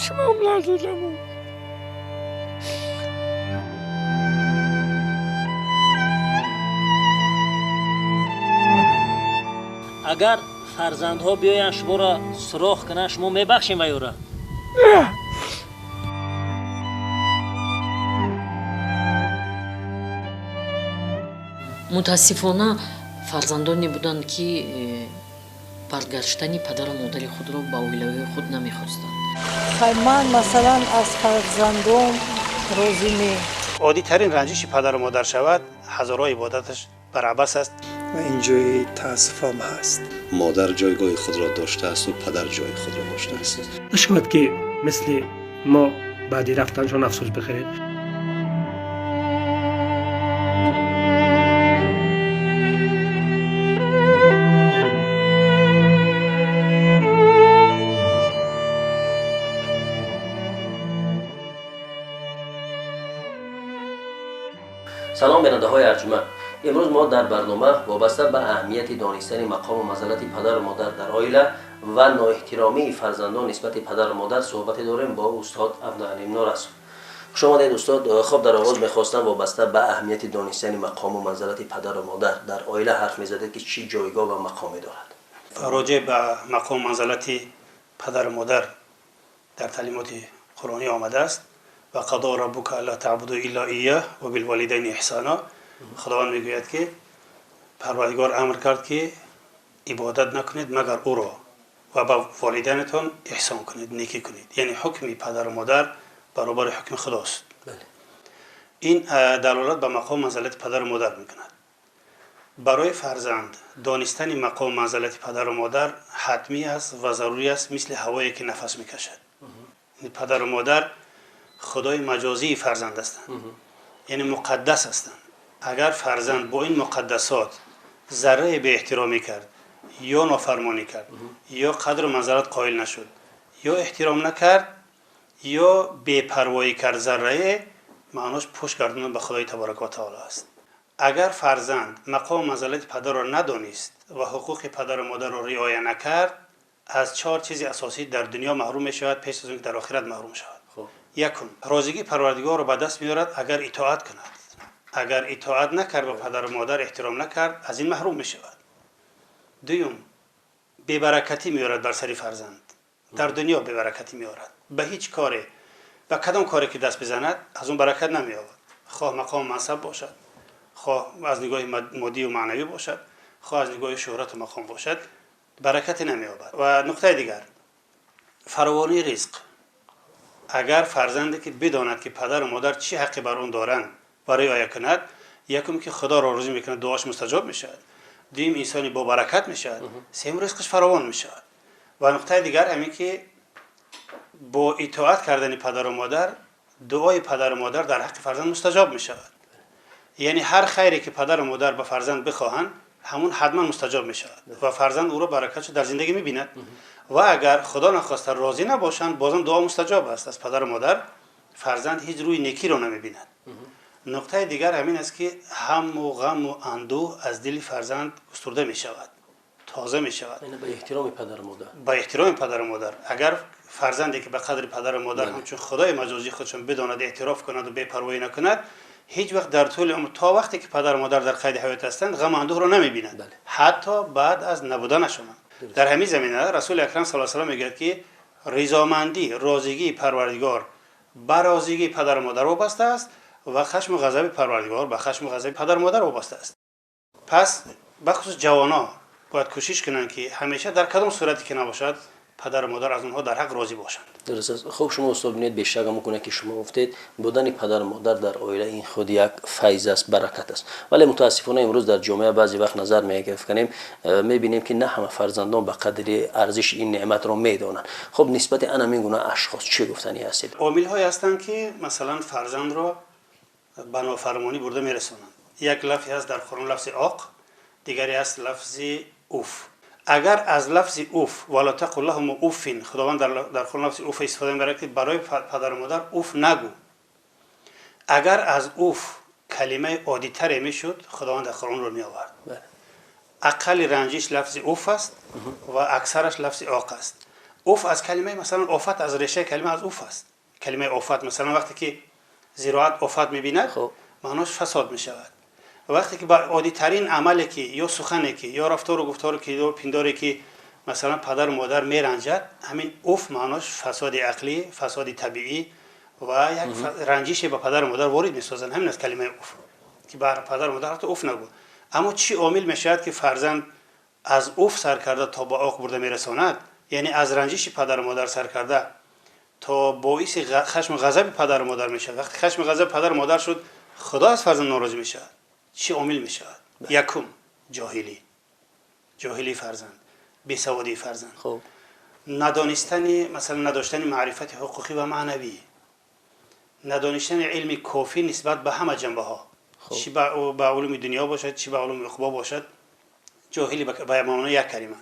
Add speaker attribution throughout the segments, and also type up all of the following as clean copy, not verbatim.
Speaker 1: Чашмам надидам.
Speaker 2: Агар фарзандҳо биёянд шуморо суроғ кунанд, шумо мебахшем ва ёра?
Speaker 1: Не.
Speaker 3: Мутаассифона фарзандоне буданд, ки баргаштани падару модари худро ба оилаҳои худ намехостанд.
Speaker 4: Ман масалан аз фарзандом розӣ не.
Speaker 5: Оддитарин ранҷиши падару модар шавад, ҳазорҳо ибодаташ бар абас аст.
Speaker 6: Ва ин ҷои таассуфам ҳаст.
Speaker 7: Модар ҷойгоҳи худро доштааст ва падар ҷои худро доштааст.
Speaker 8: Нашавад, ки мисли мо баъди рафтаншон афсӯс бихӯред.
Speaker 2: Салом, бинандаҳои арҷманд. Имрӯз мо дар барнома вобаста ба аҳамияти донистани мақому манзалати падару модар дар оила ва ноэҳтиромии фарзандон нисбати падару модар суҳбате дорем бо устод Абдуалим Норасов. Хуш омадед, устод. Хоб, дар оғоз мехостам вобаста ба аҳамияти донистани мақому манзалати падару модар дар оила ҳарф мезадед, ки чӣ ҷойгоҳ ва мақоме дорад.
Speaker 5: Роҷеъ ба мақому манзалати падару модар дар таълимоти қуръонӣ омадааст: ва қадо раббука алла таъбуду илла иyyah ва билволидайни иҳсона. Худованд мегӯяд, ки Парвардигор амр кард, ки ибодат накунед магар ӯро ва ба волидайнатон эҳсон кунед, некӣ кунед. Яъне ҳукми падару модар баробари ҳукми худост. Ин далолат ба мақому манзалати падару модар мекунад. Барои фарзанд донистани мақому манзалати падару модар ҳатмӣ аст ва зарурӣ аст, мисли ҳавое ки нафас мекашад. Падару модар худои маҷозии фарзанд ҳастанд, яъне муқаддас ҳастанд. Агар фарзанд бо ин муқаддасот зарраи беэҳтиромӣ кард, ё нофармонӣ кард, ё қадру манзалат қоил нашуд, ё эҳтиром накард, ё бепарвоӣ кард заррае, маънош пушт гардондан ба Худои таборака ва таоло аст. Агар фарзанд мақому манзалати падарро надонист ва ҳуқуқи падару модарро риоя накард, аз чор чизи асосӣ дар дунё маҳрум мешавад, пеш аз он ки дар охират маҳрум шавад. Якум, розигии Парвардигорро ба даст меорад, агар итоат кунад. Агар итоат накард ва падару модар эҳтиром накард, аз ин маҳрум мешавад. Дуюм, бебаракатӣ меорад бар сари фарзанд. Дар дунё бебаракатӣ меорад. Ба ҳеҷ коре, ба кадом коре ки даст бизанад, аз он баракат намеёбад. Хоҳ мақому мансаб бошад, хоҳ аз нигоҳи моддию маънавӣ бошад, хоҳ аз нигоҳи шӯҳрату мақом бошад, баракате намеёбад. Ва нуқтаи дигар, фаровонии ризқ. Агар фарзанде ки бидонад, ки падару модар чӣ ҳаққе бар он доранд ва риоя кунад, якум ки Худоро розӣ мекунад, дуош мустаҷоб мешавад. Дуюм, инсони бобаракат мешавад. Сеюм, ризқаш фаровон мешавад. Ва нуқтаи дигар ҳамин ки бо итоат кардани падару модар, дуои падару модар дар ҳаққи фарзанд мустаҷоб мешавад. Яъне ҳар хайре ки падару модар ба фарзанд бихоҳанд, ҳамун ҳатман мустаҷоб мешавад ва фарзанд ӯро баракатшо дар зиндагӣ мебинад. Ва агар Худо нахоста розӣ набошанд, бозам дуо мустаҷоб аст. Аз падару модар фарзанд ҳеҷ рӯи некиро намебинад. Нуқтаи дигар ҳамин аст, ки ҳамму ғамму андӯҳ аз дили фарзанд густурда мешавад, тоза мешавад.
Speaker 2: Ба эҳтироми падару модар.
Speaker 5: Ба эҳтироми падару модар. Агар фарзанде ки ба қадри падару модар ҳамчун худои маҷозии худшон бидонад, эътироф кунад ва бепарвоӣ накунад, ҳеҷ вақт дар тӯли умр, то вақте ки падару модар дар қайди ҳаёт ҳастанд, ғаму андӯҳро намебинад, ҳатто баъд аз набуданашон. Дар ҳамин замина Расули акрам саллаллоҳу алайҳи васаллам мегӯяд, ки ризомандӣ, розигии Парвардигор ба розигии падару модар вобаста аст ва хашму ғазаби Парвардигор ба хашму ғазаби падару модар вобаста аст. Пас бахусус ҷавонон бояд кӯшиш кунанд, ки ҳамеша дар кадом сурате ки набошад, падару модар аз онҳо дар ҳақ розӣ бошанд.
Speaker 2: Дуруст аст. Хуб, шумо устод бинед, бешак ҳамон гуна ки шумо гуфтед, будани падару модар дар оила ин худ як файз аст, баракат аст. Вале мутаассифона имрӯз дар ҷомеа баъзе вақт назар меафканем, мебинем, ки на ҳама фарзандон ба қадри арзиши ин неъматро медонанд. Хуб, нисбати ана ҳамин гуна ашхос чӣ гуфтанӣ ҳастед?
Speaker 5: Омилҳое ҳастанд, ки масалан фарзандро ба нофармонӣ бурда мерасонанд. Як лафзе ҳаст дар Қуръон, лафзи оқ, дигаре ҳаст лафзи уф. Агар аз лафзи уф, вала тақул лаҳум уффин, Худованд дар Қуръон лафзи уф истифода мебарад, ки барои падару модар уф нагӯ. Агар аз уф калимаи оддитаре мешуд, Худованд дар Қуръонро меовард. Ақалли ранҷиш лафзи уф аст ва аксараш лафзи оқ аст. Уф аз калимаи, масалан, офат, аз решаи калима аз уф аст. Калимаи офат, масалан, вақте ки зироат офат мебинад, маънош фасод мешавад. Вақте ки ба оддитарин амале ки ё сухане ки ё рафтору гуфтору ки ё пиндоре ки, масалан, падару модар меранҷад, ҳамин уф маънош фасоди ақлӣ, фасоди табиӣ ва як ранҷише ба падару модар ворид месозанд. Ҳамин аст калимаи уф, ки ба падару модар ҳатто уф нагӯ. Аммо чӣ омил мешавад, ки фарзанд аз уф сар карда то ба оқ бурда мерасонад, яъне аз ранҷиши падару модар сар карда то боиси хашму ғазаби падару модар мешавад? Вақте хашму ғазаби падару модар шуд, Худо аз фарзанд норозӣ мешавад. Чӣ омил мешавад? Якум, ҷоҳилӣ, ҷоҳилии фарзанд, бесаводии фарзанд, надонистани, масалан, надоштани маърифати ҳуқуқӣ ва маънавӣ, надонистани илми кофӣ нисбат ба ҳама ҷанбаҳо, чӣ ба улуми дунё бошад, чӣ ба улуми уқбо бошад. Ҷоҳилӣ ба маънои як калима.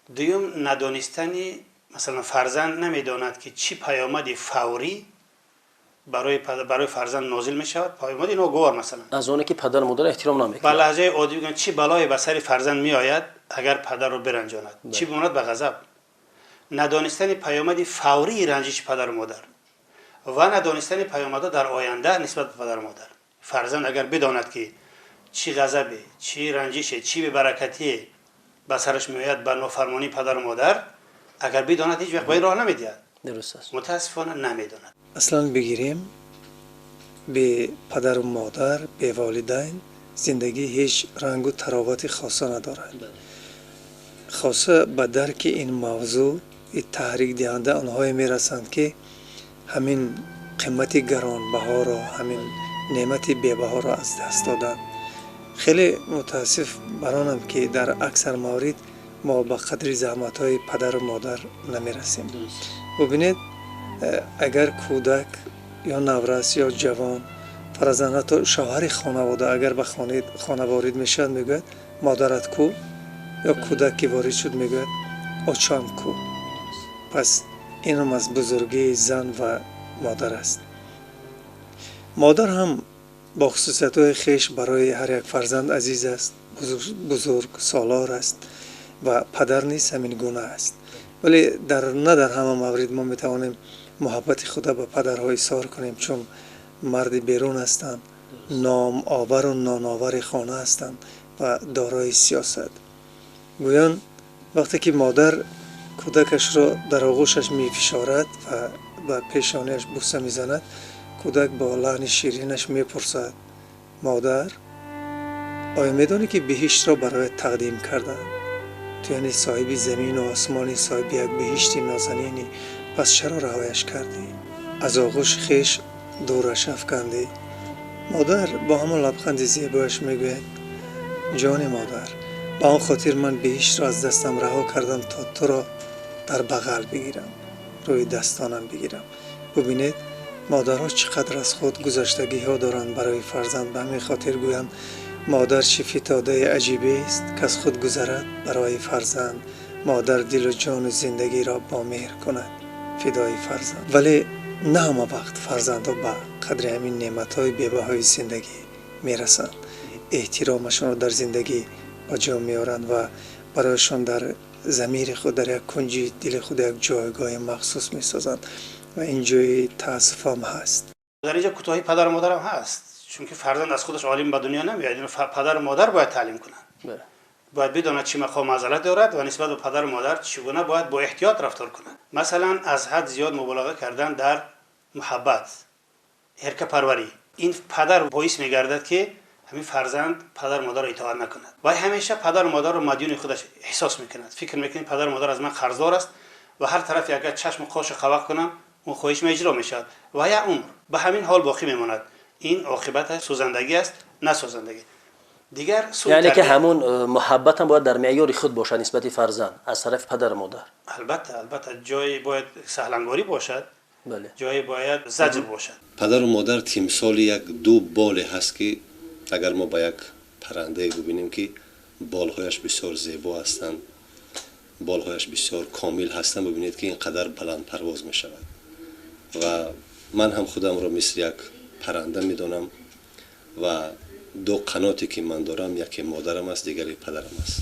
Speaker 5: Дуюм, надонистани, масалан, фарзанд намедонад, ки чӣ паёмади фаврӣ барои фарзанд нозил мешавад, паёмади ногувор, масалан.
Speaker 2: Аз оне ки падару модар эҳтиром намекунад.
Speaker 5: Ба лаҳҷаи оддӣ бигӯям, чӣ балое ба сари фарзанд меояд, агар падарро биранҷонад, чӣ бимонад ба ғазаб. Надонистани паёмади фаврии ранҷиши падару модар ва надонистани паёмадҳо дар оянда нисбат ба падару модар. Фарзанд агар бидонад, ки чӣ ғазабе, чӣ ранҷише, чӣ бебаракатие ба сараш меояд ба нофармонии падару модар, агар бидонад, ҳеҷ вақт ба ин роҳ намедиҳад.
Speaker 2: Дуруст аст.
Speaker 5: Мутаассифона, намедонад.
Speaker 6: Аслан бигирем, бе падару модар, бе волидайн зиндагӣ ҳеҷ рангу таровати хоса надорад. Хоса ба дарки ин мавзӯъ таҳрикдиҳанда онҳое мерасанд, ки ҳамин қимати гаронбаҳоро, ҳамин неъмати бебаҳоро аз даст доданд. Хеле мутаассиф бар онам, ки дар аксар маврид мо ба қадри заҳматҳои падару модар намерасем. Бубинед, агар кӯдак ё наврас ё ҷавон, фарзан, ҳатто шавҳари хонавода агар ба хона ворид мешавад, мегӯяд: «Модарат ку?» Ё кӯдак ки ворид шуд, мегӯяд: «Очам ку?» Пас инам аз бузургии зан ва модар аст. Модар ҳам бо хусусиятҳои хеш барои ҳар як фарзанд азиз аст, бузург солор аст ва падар низ ҳамин гуна аст. Вале на дар ҳама маврид мо метавонем муҳаббати худа ба падарҳо изҳор кунем, чун марди берун ҳастанд, номовару ноновари хона ҳастанд ва дорои сиёсат. Гӯён, вақте ки модар кӯдакашро дар оғӯшаш мефишорад ва ба пешонааш буса мезанад, кӯдак бо лаҳни ширинаш мепурсад: «Модар, оё медонӣ, ки биҳиштро бароят тақдим карданд? Ту яъне соҳиби замину осмони, соҳиби як биҳишти нозанинӣ. Пас чаро раҳояш кардӣ, аз оғӯши хеш дураш афкандӣ?» Модар бо ҳамон лабханди зебояш мегӯяд: «Ҷони модар, ба он хотир ман биҳиштро аз дастам раҳо кардам, то туро дар бағал бигирам, рӯи дастонам бигирам». Бубинед, модарҳо чӣ қадр аз худ гузаштагиҳо доранд барои фарзанд. Ба ҳамин хотир гӯянд: «Модар чӣ фитодаи аҷибест, каз худ гузарад барои фарзанд. Модар дилу ҷону зиндагиро бо меҳр кунад фидои фарзанд». Вале на ҳама вақт фарзандҳо ба қадри ҳамин неъматҳои бебаҳои зиндагӣ мерасанд, эҳтиромашонро дар зиндагӣ ба ҷо меоранд ва барояшон дар замири худ, дар як кунҷи дили худ як ҷойгоҳи махсус месозанд ва ин ҷои таассуфам ҳаст.
Speaker 5: Дар инҷо кӯтоҳии падару модарам ҳаст, чунки фарзанд аз худаш олим ба дунё намеояд. Падару модар бояд таълим кунанд, бояд бидонад, чӣ мақом манзалат дорад ва нисбат ба падару модар чӣ гуна бояд бо эҳтиёт рафтор кунад. Масалан, аз ҳад зиёд муболиға кардан дар муҳаббат, ҳиркапарварӣ, ин падар боис мегардад, ки ҳамин фарзанд падару модарро итоат накунад. Вай ҳамеша падару модарро мадюни худаш эҳсос мекунад, фикр мекунад, падару модар аз ман қарздор аст ва ҳар тарафе агар чашму қошу қавақ кунам, он хоҳиш иҷро мешавад ва як умр ба ҳамин ҳол боқӣ мемонад. Ин оқибат сӯзандагӣ аст, на созандагӣ. Дигар
Speaker 2: Яъне ки ҳамун муҳаббатам бояд дар меъёри худ бошад нисбати фарзанд аз тарафи падару модар.
Speaker 5: Албатта, албатта, ҷое бояд саҳлангорӣ бошад, ҷое бояд заҷр бошад.
Speaker 7: Падару модар тимсоли як ду боле ҳаст, ки агар мо ба як паррандае бубинем, ки болҳояш бисёр зебо ҳастанд, болҳояш бисёр комил ҳастанд, бубинед, ки ин қадар баландпарвоз мешавад. Ва ман ҳам худамро мисли як парранда медонам ва ду қаноте ки ман дорам, яке модарам аст, дигаре падарам аст.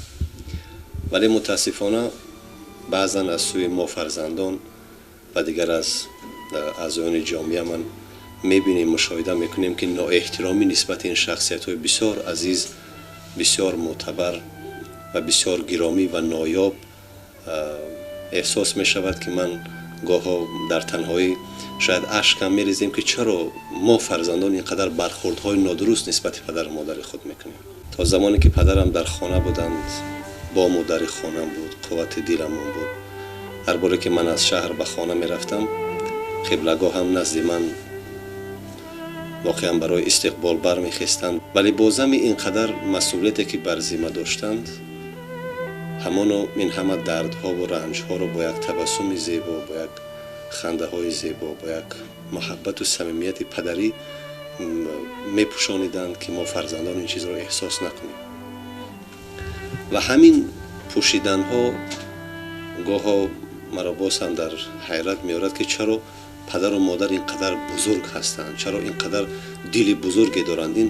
Speaker 7: Вале мутаассифона баъзан аз сӯи мо фарзандон ва дигар аз аъзоёни ҷомеа ман мебинем, мушоҳида мекунем, ки ноэҳтиромӣ нисбати ин шахсиятҳои бисёр азиз, бисёр мӯътабар ва бисёр гиромӣ ва ноёб эҳсос мешавад, ки ман гоҳо дар танҳоӣ шояд ашкам мерезем, ки чаро мо фарзандон ин қадар бархӯрдҳои нодуруст нисбати падару модари худ мекунем. То замоне ки падарам дар хона буданд, бо модари хонам буд, қуввати диламон буд. Ҳар боре ки ман аз шаҳр ба хона мерафтам, қиблагоҳам назди ман воқеан барои истиқбол бармехестанд, вале бо зами ин қадар масъулияте ки бар зимма доштанд, ҳамоно ин ҳама дардҳову ранҷҳоро бо як табассуми зебо, бо як хандаҳои зебо, бо як муҳаббату самимияти падарӣ мепӯшониданд, ки мо фарзандон ин чизро эҳсос накунем. Ва ҳамин пӯшиданҳо гоҳо маро боз ҳам дар ҳайрат меорад, ки чаро падару модар ин қадар бузург ҳастанд, чаро ин қадар дили бузурге доранд. Ин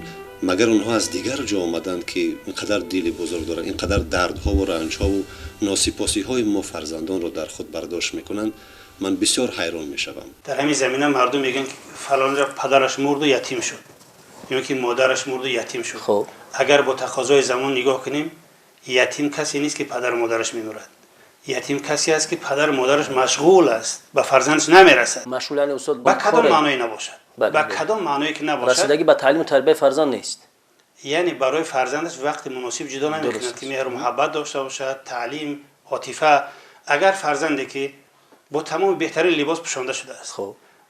Speaker 7: магар онҳо аз дигар ҷо омаданд, ки ин қадар дили бузург доранд, ин қадар дардҳову ранҷҳову носипосиҳои мо фарзандонро дар худ бардошт мекунанд? Ман бисёр ҳайрон мешавам.
Speaker 5: Дар ҳамин замина мардум мегӯянд, ки фалонро падараш мурду ятим шуд, ё ки модараш мурду ятим шуд. Агар бо тақозои замон нигоҳ кунем, ятим касе нест, ки падару модараш мемурад. Ятим касе аст, ки падару модараш машғул аст, ба фарзандаш намерасад.
Speaker 2: Машғул яъне устод
Speaker 5: ба кадом маъное набошад, ба кадом маъное ки набошад,
Speaker 2: расидагӣ ба таълиму тарбияи фарзанд нест.
Speaker 5: Яъне барои фарзандаш вақти муносиб ҷудо намекунад, ки меҳру муҳаббат дошта бошад, таълим, отифа. Агар фарзанде ки бо тамоми беҳтарин либос пӯшонда шудааст,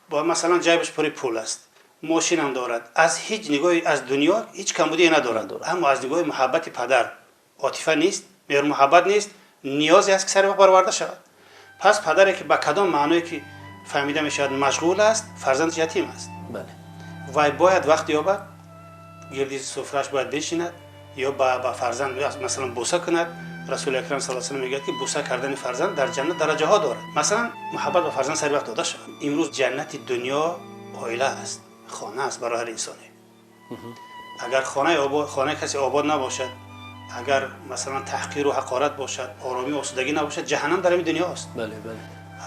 Speaker 5: бо масалан ҷайбаш пури пул аст, мошинам дорад, аз ҳеҷ нигоҳи аз дунё ҳеҷ камбудие надорад, аммо аз нигоҳи муҳаббати падар отифа нест, меҳру муҳаббат нест, ниёзе аст, ки сари вақт бароварда шавад. Пас падаре ки ба кадом маъное ки фаҳмида мешавад машғул аст, фарзандаш ятим аст. Вай бояд вақт ёбад, гирди суфраш бояд бишинад ё ба фарзанд масалан бӯса кунад. Расули акрам саллаллоҳу алайҳи васаллам мегӯяд, ки бӯса кардани фарзанд дар ҷаннат дараҷаҳо дорад. Масалан, муҳаббат ба фарзанд сари вақт дода шавад. Имрӯз ҷаннати дунё оила аст, хона аст барои ҳар инсоне. Агар хонаи касе обод набошад, агар масалан таҳқиру ҳақорат бошад, оромӣ осудагӣ набошад, ҷаҳаннам дар ҳамин дунё аст.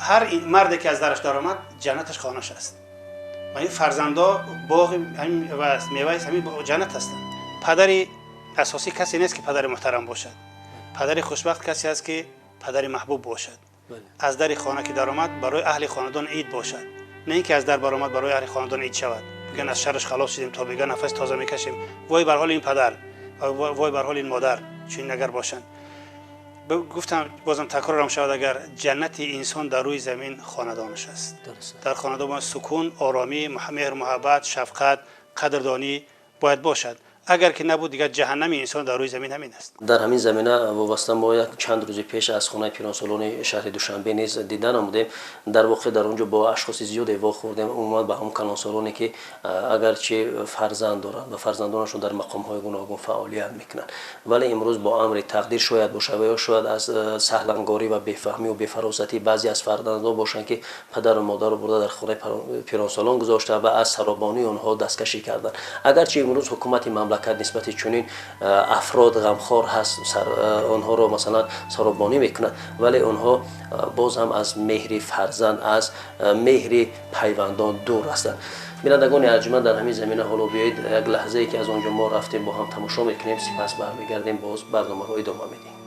Speaker 5: Ҳар марде ки аз дараш даромад, ҷаннаташ хонаш аст. Ва ин фарзандо боғи меваи ҳамин ҷаннат ҳастанд. Падари асосӣ касе нест, ки падари муҳтарам бошад. Падари хушбахт касе аст, ки падари маҳбуб бошад. Аз дари хона ки даромад, барои аҳли хонадон ид бошад, на ин ки аз дар баромад барои аҳли хонадон ид шавад, бигӯянд аз шарраш халос шудем, то бигӯянд нафаси тоза мекашем. Вой бар ҳоли ин падар, вой бар ҳоли ин модар, чунин агар бошанд. Гуфтам, бозам такрорам шавад, агар ҷаннати инсон дар рӯи замин хонадонаш аст. Дар хонадон бояд сукун, оромӣ, меҳр, муҳаббат, шафқат, қадрдонӣ бояд бошад. Агар ки набуд, дигар ҷаҳаннами инсон дар рӯи замин ҳамин аст.
Speaker 2: Дар ҳамин замина вобаста мо як чанд рӯзи пеш аз хонаи пиронсолони шаҳри Душанбе низ дида намудем. Дар воқеъ дар он ҷо бо ашхоси зиёде вохӯрдем, умуман ба ҳамон калонсолоне ки агарчи фарзанд доранд ва фарзандонашон дар мақомҳои гуногун фаъолият мекунанд, вале имрӯз бо амри тақдир шояд бошад ва ё шояд аз саҳлангорӣ ва бефаҳмӣ ва бефаросатӣ баъзе аз фарзандон бошанд, ки падару модарро бурда дар хонаи пиронсолон гузошта ва аз саробонии онҳо дасткашӣ карданд. Агарчи имрӯз ҳукумати мамлакат нисбати чунин афрод ғамхор ҳаст, онҳоро масалан саробонӣ мекунад, вале онҳо боз ҳам аз меҳри фарзанд, аз меҳри пайвандон дур ҳастанд. Бинандагони арҷманд, дар ҳамин замина ҳоло биёед як лаҳзае ки аз он ҷо мо рафтем бо ҳам тамошо мекунем, сипас бармегардем, боз барномаро идома медиҳем.